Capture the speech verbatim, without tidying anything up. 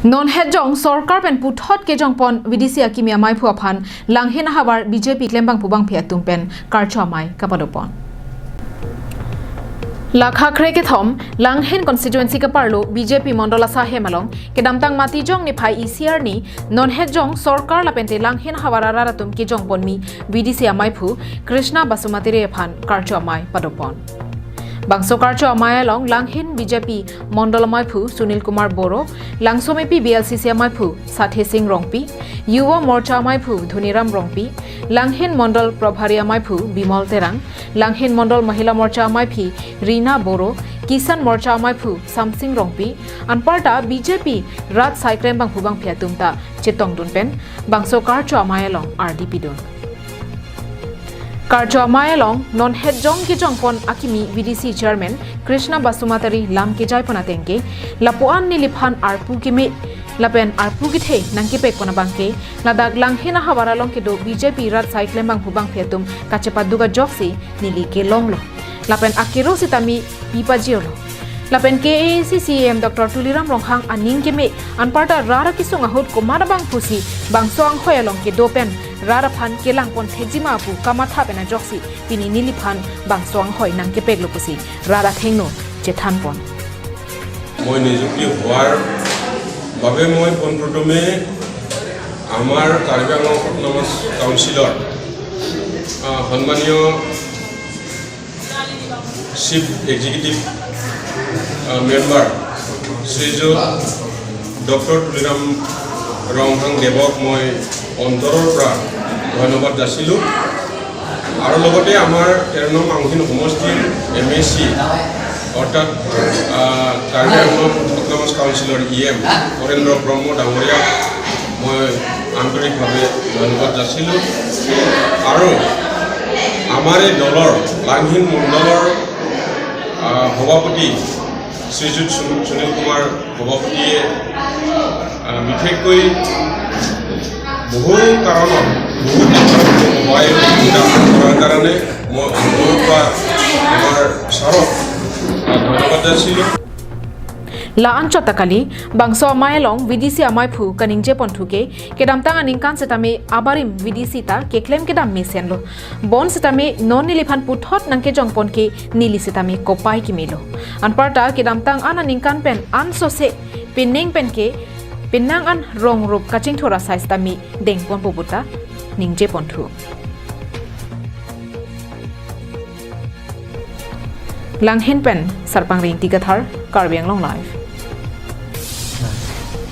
Non hetjong sorkar pen puthot kejongpon V D C akimi amaiphu aphan Langhin ahavar B J P klembangphu bangphi atum pen karcho amei kapadopon. Lakha krekethom Langhin constituency kaparlo B J P mondol asai hem along kedamtang Matijong niphai isi arni non hetjong sorkar lapente Langhin ahavar arat atum kejongponmi V D C amaiphu Krishna Basumatary aphan karcho amei padopon. Bangso karcho amei along Langhin B J P mondol amaiphu Sunil Kumar Boro, Langsomepi B L C C amaiphu Sathe Sing Rongpi, Yuva Morcha amaiphu Dhoniram Rongpi, Langhin mondol Prabhari amaiphu Bimol Terang, Langhin mondol Mahila Morcha amaiphi Rina Boro, Kisan Morcha amaiphu Samsing Rongpi, anparta B J P rat asai klembangphu bangphi atum ta chetongdun pen bangso karcho amei along ardi pidun. Karcho amei along non hetjong kejongpon akimi V D C chairman Krishna Basumatary lam kejaipon atengke, lapuan neliphan arpu keme lapen arpu kethe nangkepekpon abangke, ladak Langhin ahavar along kedo B J P rat asai klembangphu bangphi atum kachepaduk ajoksi neli kelonglo. Lapen akero sitame pipajirlo. Lapen K A A C C E M Doctor Tuliram Ronghang aning keme anparta rat akesung ahut komat abangphusi bangso anghoi along kedo pen rat aphan kelangpon thekjima pu kamatha pen ajoksi pini neliphan bangso anghoi nangkepeklo pusi rat athengno chethanpon. মই নিযুক্তি হোৱাৰ বাবে মই পোনপ্ৰথমে আমাৰ কাৰ্বি আংলং অট'নমাছ কাউন্সিলৰ আহ, সন্মানীয় chief executive আহ, মেম্বাৰ শ্ৰীযুত ডক্টৰ তুলিৰাম ৰংহাং দেৱক মই অন্তৰৰ পৰা ধন্যবাদ যাচিলোঁ। আৰু লগতে আমাৰ তেৰ নং আংশিং সমষ্টিৰ এম এ চি অৰ্থাৎ আহ, কাৰ্বি আংলং অট'নমাছ কাউন্সিলৰ ই এম হৰেন্দ্ৰ ব্ৰহ্ম ডাঙৰীয়াক মই আন্তৰিকভাৱে ধন্যবাদ যাচিলোঁ। আৰু আমাৰ এই দলৰ লাংহিন মণ্ডলৰ আহ, সভাপতি শ্ৰীযুত সুন- সুনীল কুমাৰ সভাপতিয়ে আহ, বিশেষকৈ বহু কাৰণত বহুত সহায় সুবিধা কৰাৰ কাৰণে মই অন্তৰৰ পৰা আমাৰ ছাৰক আহ, ধন্যবাদ যাচিলোঁ। La-anchot ta kali, bangso amei along V D C amaiphu kaningjeponthu ke, kedamtang aningkan sitame abarim V D C ta keklem kedam mesenlo. Bonsetame non neliphan puthot nangkejongpon ke neli sitame kopai kemelo. Anparta kedamtang an aningkan pen ansose pining pen ke penang an rong rup kachingthur asai sitame dengponpo puta ningjeponthu. Langhin pen Sarpang Ringti Kathar, Karbi Anglong Live.